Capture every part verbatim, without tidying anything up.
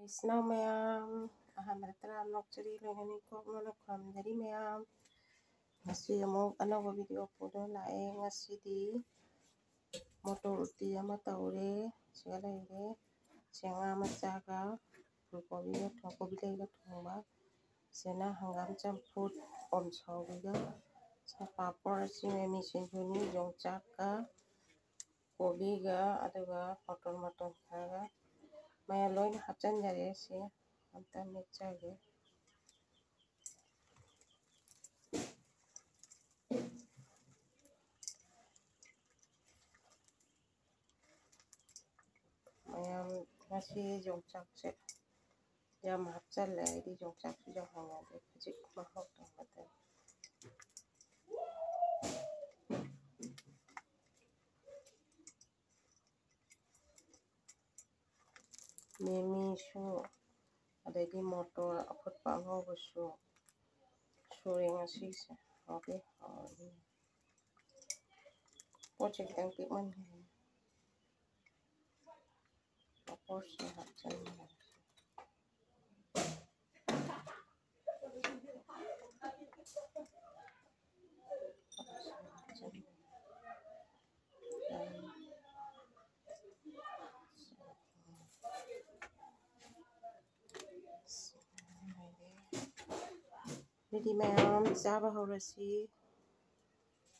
ꯏꯆꯤꯟ ꯏꯅꯥꯎ ꯃꯌꯥꯝ, ꯑꯍꯥꯟꯕꯗ ꯇꯔꯥꯝꯅ ꯑꯣꯛꯆꯔꯤ, ꯂꯣꯏꯅ ꯅꯤꯡꯊꯤꯅ ꯈꯨꯔꯨꯝꯖꯔꯤ ꯃꯌꯥꯝ꯫ ꯉꯁꯤ ꯑꯃꯨꯛ ꯑꯅꯧꯕ ꯚꯤꯗꯤꯑꯣ ꯄꯨꯗꯨꯅ ꯂꯥꯛꯑꯦ꯫ ꯉꯁꯤꯗꯤ ꯃꯣꯇꯣꯔ ꯎꯇꯤ ꯑꯃ ꯇꯧꯔꯦ꯫ ꯁꯤꯒ ꯂꯩꯔꯦ ꯁꯦ ꯉꯥ ꯃꯆꯥꯒ ꯐꯨꯜ ꯀꯣꯕꯤꯒ ꯊꯣꯡ-, ꯀꯣꯕꯤ ꯂꯩꯒ ꯊꯣꯡꯕ꯫ ꯁꯤꯅ ꯍꯪꯒꯥꯝ ꯆꯝꯐꯨꯠ, ꯑꯣꯝ ꯁꯥꯎꯕꯤꯒ꯫ ꯁꯤꯅ ꯄꯥꯄꯣꯔ, ꯑꯁꯤ ꯃꯤꯃꯤ ꯁꯤꯡꯖꯨꯅꯤ, ꯌꯣꯡꯆꯥꯛꯀ ꯀꯣꯕꯤꯒ, ꯑꯗꯨꯒ ꯃꯣꯇꯣꯔ ꯃꯇꯣꯟ ꯈꯔꯒ ꯃꯌꯥꯝ ꯂꯣꯏꯅ ꯍꯥꯞꯆꯟꯖꯔꯦ꯫ ꯁꯤ ꯑꯝꯇ ꯃꯦꯠꯆꯒꯦ꯫ ꯃꯌꯥꯝ, ꯉꯁꯤ ꯌꯣꯡꯆꯥꯛꯁꯦ ꯌꯥꯝ ꯍꯥꯞꯆꯜꯂꯦ꯫ ꯑꯩꯗꯤ ꯌꯣꯡꯆꯥꯛꯁꯨ ꯌꯥꯝ ꯍꯥꯎꯅꯗꯦ꯫ ꯈꯖꯤꯛ ꯃꯍꯥꯎ ꯇꯪꯕꯗ꯫ ꯃꯤꯃꯤꯁꯨ, ꯑꯗꯩꯗꯤ ꯃꯣꯇꯣꯔ ꯑꯐꯨꯠꯄ ꯑꯉꯧꯕꯁꯨ ꯁꯨꯔꯦ ꯉꯁꯤꯁꯦ꯫ ꯍꯥꯎꯗꯤ ꯍꯥꯎꯔꯅꯤ꯫ ꯄꯣꯠꯁꯦ ꯈꯤꯇꯪ ꯄꯤꯛꯃꯟꯈ꯭ꯔꯦ꯫ ꯄꯥꯐꯣꯔꯁꯦ ꯍꯥꯞꯆꯟꯕ꯫ ꯑꯗꯨꯗꯤ ꯃꯌꯥꯝ ꯆꯥꯕ ꯍꯧꯔꯁꯤ꯫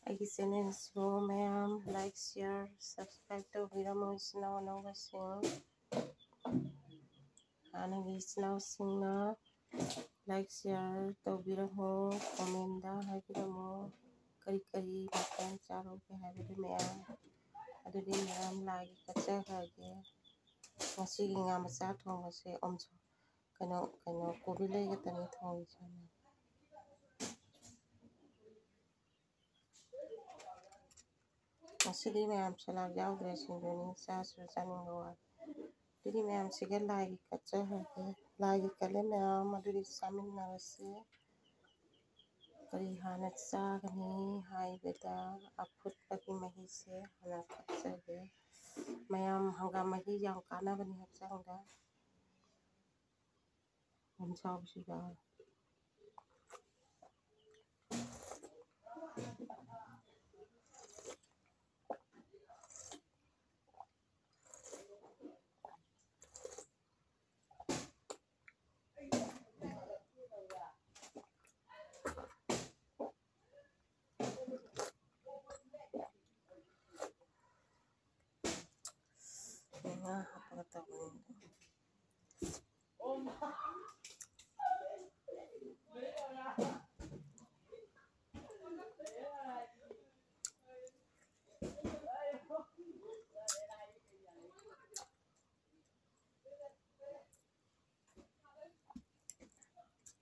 ꯑꯩꯒꯤ ꯆꯦꯅꯦꯜꯁꯨ ꯃꯌꯥꯝ like, share, subscribe ꯇꯧꯕꯤꯔꯝꯃꯣ, ꯏꯆꯤꯟ ꯏꯅꯥꯎ ꯑꯅꯧꯕꯁꯤꯡ꯫ ꯍꯥꯟꯅꯒꯤ ꯏꯆꯤꯟ ꯏꯅꯥꯎꯁꯤꯡꯅ like, share ꯇꯧꯕꯤꯔꯝꯃꯣ, comment ꯍꯥꯏꯕꯤꯔꯝꯃꯣ, ꯀꯔꯤ ꯀꯔꯤ ꯃꯊꯦꯜ ꯆꯥꯔꯨꯒꯦ ꯍꯥꯏꯕꯗꯨ ꯃꯌꯥꯝ꯫ ꯑꯗꯨꯗꯤ ꯃꯌꯥꯝ ꯂꯥꯏꯒꯤ ꯀꯠꯆꯈ꯭ꯔꯒꯦ꯫ ꯉꯁꯤꯒꯤ ꯉꯥ ꯃꯆꯥ ꯊꯣꯡꯕꯁꯦ ꯑꯣꯝ-, ꯀꯩꯅꯣ, ꯀꯩꯅꯣ, ꯀꯣꯕꯤ ꯂꯩ ꯈꯛꯇꯅꯤ ꯊꯣꯡꯉꯤꯁꯦ꯫ ꯉꯁꯤꯗꯤ ꯃꯌꯥꯝ ꯁꯂꯥꯗ ꯌꯥꯎꯗ꯭ꯔꯦ, ꯁꯤꯡꯖꯨꯅꯤ, ꯆꯥꯁꯨ ꯆꯥꯅꯤꯡꯕ ꯋꯥꯔꯦ꯫ ꯑꯗꯨꯗꯤ ꯃꯌꯥꯝꯁꯤꯒ ꯂꯥꯏꯒꯤ ꯀꯠꯆꯈ꯭ꯔꯒꯦ꯫ ꯂꯥꯏꯒꯤ ꯀꯠꯂꯦ ꯃꯌꯥꯝ, ꯑꯗꯨꯗꯤ ꯆꯥꯃꯤꯟꯅꯔꯁꯤ꯫ ꯀꯔꯤ ꯍꯥꯟꯅ ꯆꯥꯒꯅꯤ ꯍꯥꯏꯕꯗ, ꯑꯐꯨꯠꯄꯒꯤ ꯃꯍꯤꯁꯦ ꯍꯥꯟꯅ ꯊꯛꯆꯒꯦ꯫ ꯃꯌꯥꯝ, ꯍꯪꯒꯥꯝ ꯃꯍꯤ ꯌꯥꯝ ꯀꯥꯟꯅꯕꯅꯤ ꯍꯛꯆꯥꯡꯗ꯫ ꯌꯥꯝ ꯆꯥꯎꯕꯁꯤꯗ꯫ ꯉꯥ ꯍꯥꯞꯄꯒ ꯇꯧꯕꯅꯤ꯫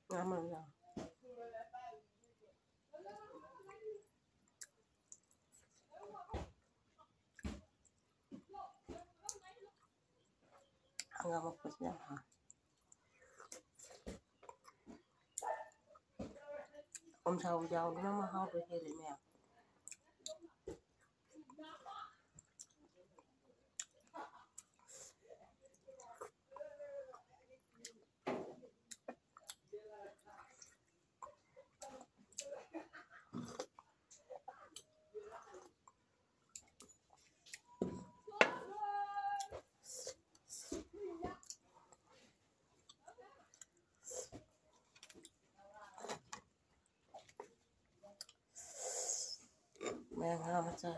ꯉꯥ ꯃꯔꯨ ꯌꯥꯎ꯫ ꯍꯪꯒꯥꯝ ꯃꯀꯨꯁꯨ ꯌꯥꯝ ꯍꯥꯎ꯫ ꯎꯝ ꯁꯥꯎ ꯌꯥꯎꯗꯅ ꯃꯍꯥꯎꯗꯣ ꯍꯦꯜꯂꯤ ꯃꯌꯥꯝ꯫ ꯃꯌꯥꯝ ꯉꯥ ꯃꯆꯥ꯫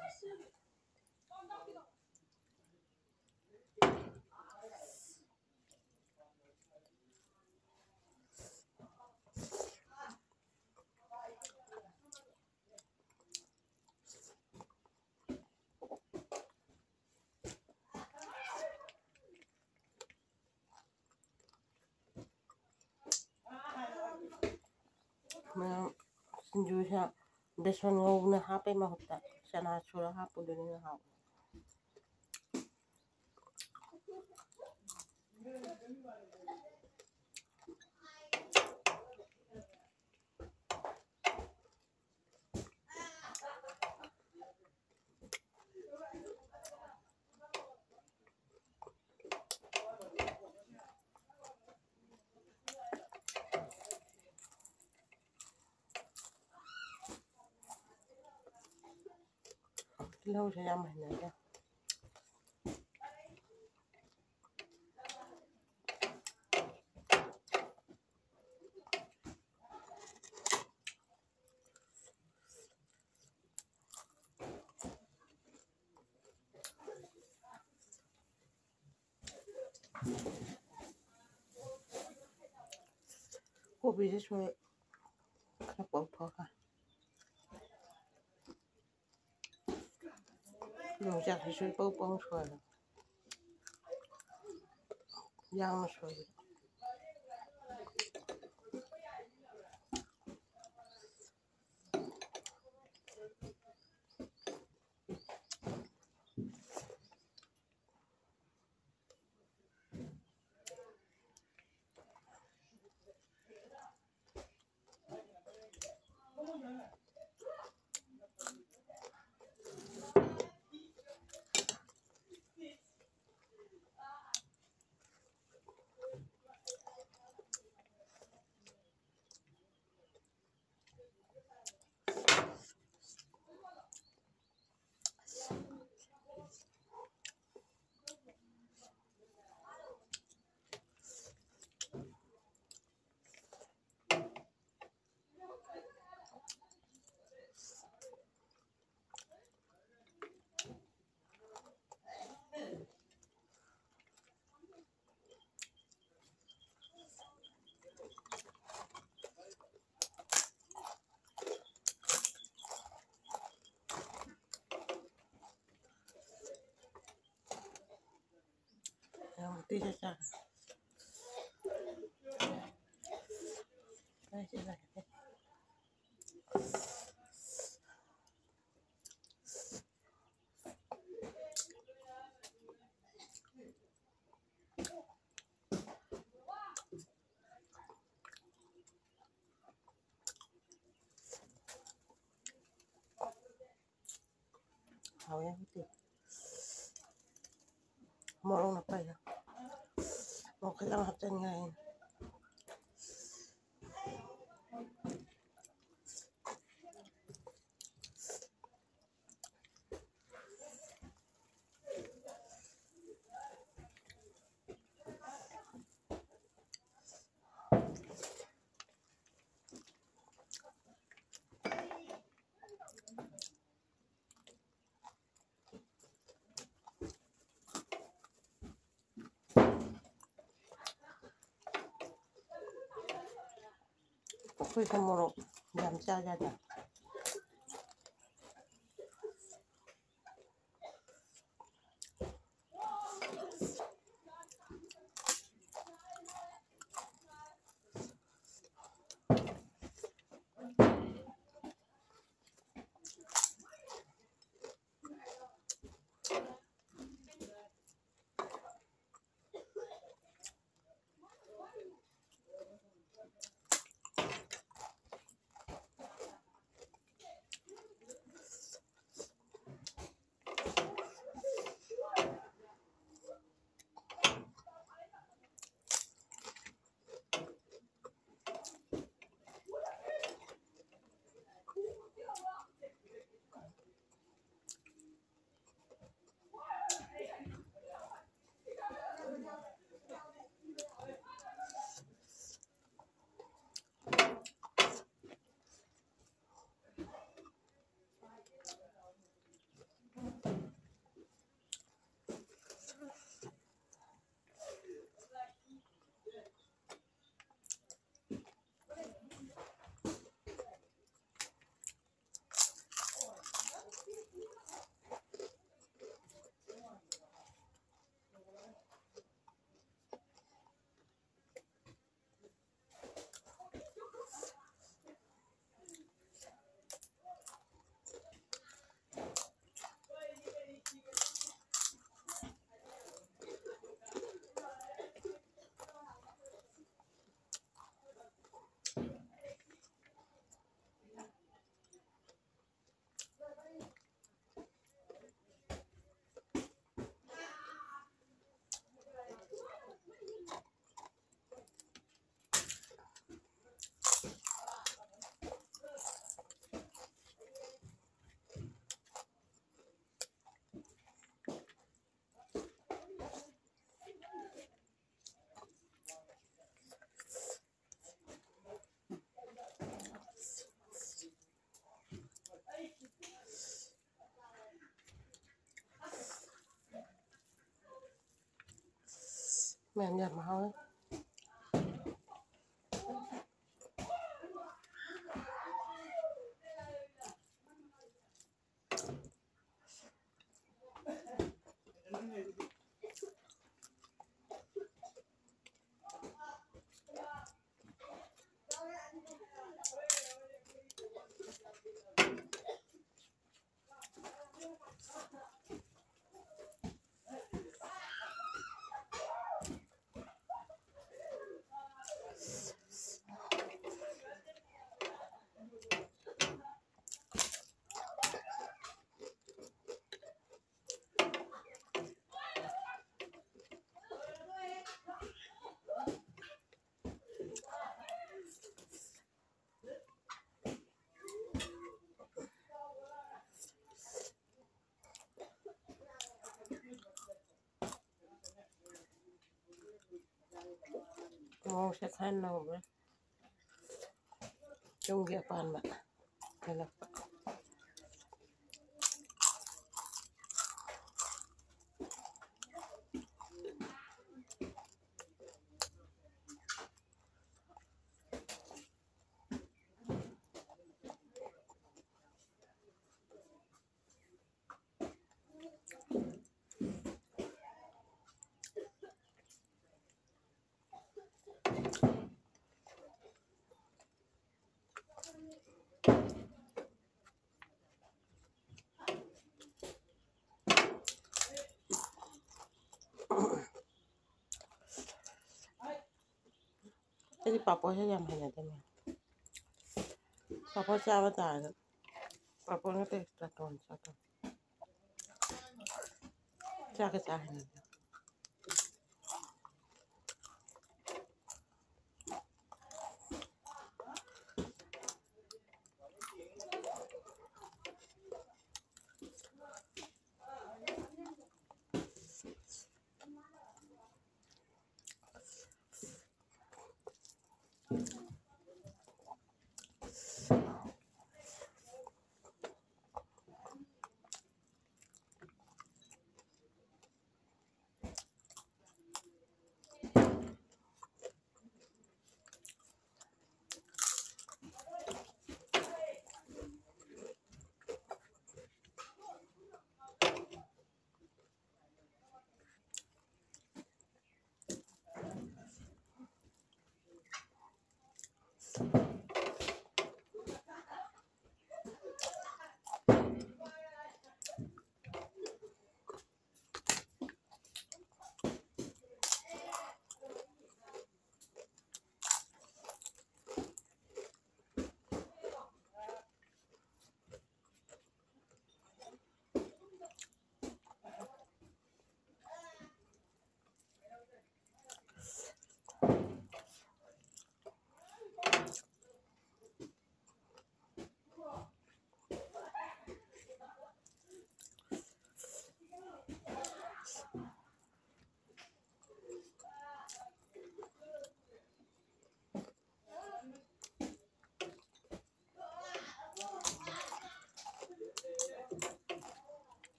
ꯃꯌꯥꯝ ꯁꯤꯡꯖꯨꯁꯦ ꯕꯦꯁꯣꯟ ꯉꯧꯕꯅ ꯍꯥꯞꯄꯩ ꯃꯍꯨꯠꯇ ꯆꯅꯥ ꯁꯨꯔ ꯍꯥꯞꯄꯗꯨꯅ ꯍꯦꯟꯅ ꯍꯥꯎꯋꯦ꯫ ꯇꯤꯜꯍꯧꯁꯦ ꯌꯥꯝ ꯍꯩꯅꯗꯦ꯫ ꯀꯣꯕꯤꯁꯦ ꯁꯣꯏ ꯈꯔ ꯄꯧꯊꯣꯛꯑꯒ ꯌꯣꯡꯆꯥꯛꯁꯤꯁꯨ ꯏꯄꯧ ꯄꯧ ꯁꯣꯏꯔꯦ꯫ ꯌꯥꯝꯅ ꯁꯣꯏꯔꯦ꯫ ꯌꯥꯝ ꯇꯤꯛꯑꯦ ꯆꯥꯛ꯫ ꯀꯥꯏ ꯆꯠꯂꯒꯦ? ꯍꯥꯎꯋꯦ ꯌꯥꯝ ꯊꯤ꯫ ꯃꯣꯔꯣꯛꯅ ꯐꯩꯗ꯫ ꯃꯣꯔꯣꯛ ꯈꯤꯇꯪ ꯍꯥꯞꯆꯤꯟꯈ꯭ꯔꯦ ꯑꯩꯅ꯫ ꯑꯩꯈꯣꯏꯁꯨ ꯃꯣꯔꯣꯛ ꯌꯥꯝ ꯆꯥ ꯌꯥꯗꯦ꯫ ꯃꯌꯥꯝ ꯌꯥꯝ ꯍꯥꯎꯋꯦ꯫ ꯃꯣꯔꯣꯛꯁꯦ ꯈꯔ ꯅꯧꯕ꯭ꯔꯥ? ꯌꯨꯝꯒꯤ ꯑꯄꯥꯟꯕ ꯍꯦꯜꯂꯛꯄ꯫ ꯑꯩꯗꯤ ꯄꯥꯐꯣꯔꯁꯦ ꯌꯥꯝ ꯍꯩꯅꯗꯦ꯫ ꯄꯥꯐꯣꯔ ꯆꯥꯕ ꯇꯥꯔꯒ ꯄꯥꯐꯣꯔ ꯅꯠꯇꯦ, ꯆꯥꯇꯣꯟ, ꯆꯥꯇꯣꯟ꯫ ꯆꯥꯛꯀ ꯆꯥ ꯍꯩꯅꯗꯦ꯫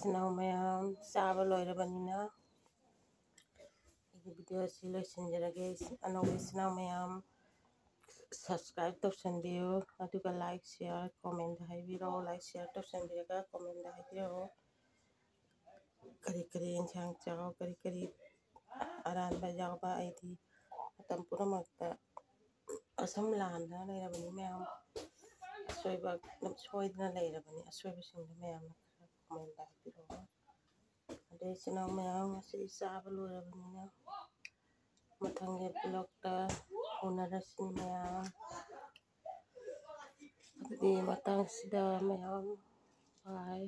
ꯏꯆꯤꯟ ꯏꯅꯥꯎ ꯃꯌꯥꯝ, ꯆꯥꯕ ꯂꯣꯏꯔꯕꯅꯤꯅ ꯑꯩꯒꯤ video ꯑꯁꯤ ꯂꯣꯏꯁꯤꯟꯖꯔꯒꯦ꯫ ꯑꯅꯧꯕ ꯏꯆꯤꯟ ꯏꯅꯥꯎ ꯃꯌꯥꯝ subscribe ꯇꯧꯁꯟꯕꯤꯌꯨ, ꯑꯗꯨꯒ like, share, comment ꯍꯥꯏꯕꯤꯔꯛꯑꯣ꯫ Like, share ꯇꯧꯁꯟꯕꯤꯔꯒ comment ꯍꯥꯏꯕꯤꯔꯛꯑꯣ꯫ ꯀꯔꯤ ꯀꯔꯤ ꯏꯟꯁꯥꯡ ꯆꯥꯎ, ꯀꯔꯤ ꯀꯔꯤ ꯑꯔꯥꯟꯕ ꯌꯥꯎꯕ, ꯑꯩꯗꯤ ꯃꯇꯝ ꯄꯨꯝꯅꯃꯛꯇ ꯑꯁꯨꯝ ꯂꯥꯟꯗꯅ ꯂꯩꯔꯕꯅꯤ ꯃꯌꯥꯝ꯫ ꯑꯁꯣꯏꯕ ꯑꯗꯨꯝ ꯁꯣꯏꯗꯅ ꯂꯩꯔꯕꯅꯤ꯫ ꯑꯁꯣꯏꯕꯁꯤꯡꯗꯣ ꯃꯌꯥꯝꯅ ꯈꯔ comment ꯍꯥꯏꯕꯤꯔꯛꯑꯣ꯫ ꯑꯗꯩ ꯏꯆꯤꯟ ꯏꯅꯥꯎ ꯃꯌꯥꯝ, ꯉꯁꯤ ꯆꯥꯕ ꯂꯣꯏꯔꯕꯅꯤꯅ ꯃꯊꯪꯒꯤ vlogꯇ ꯎꯅꯔꯁꯤ ꯃꯌꯥꯝ꯫ ꯑꯗꯨꯗꯤ ꯃꯇꯥꯡꯁꯤꯗ ꯃꯌꯥꯝ bye꯫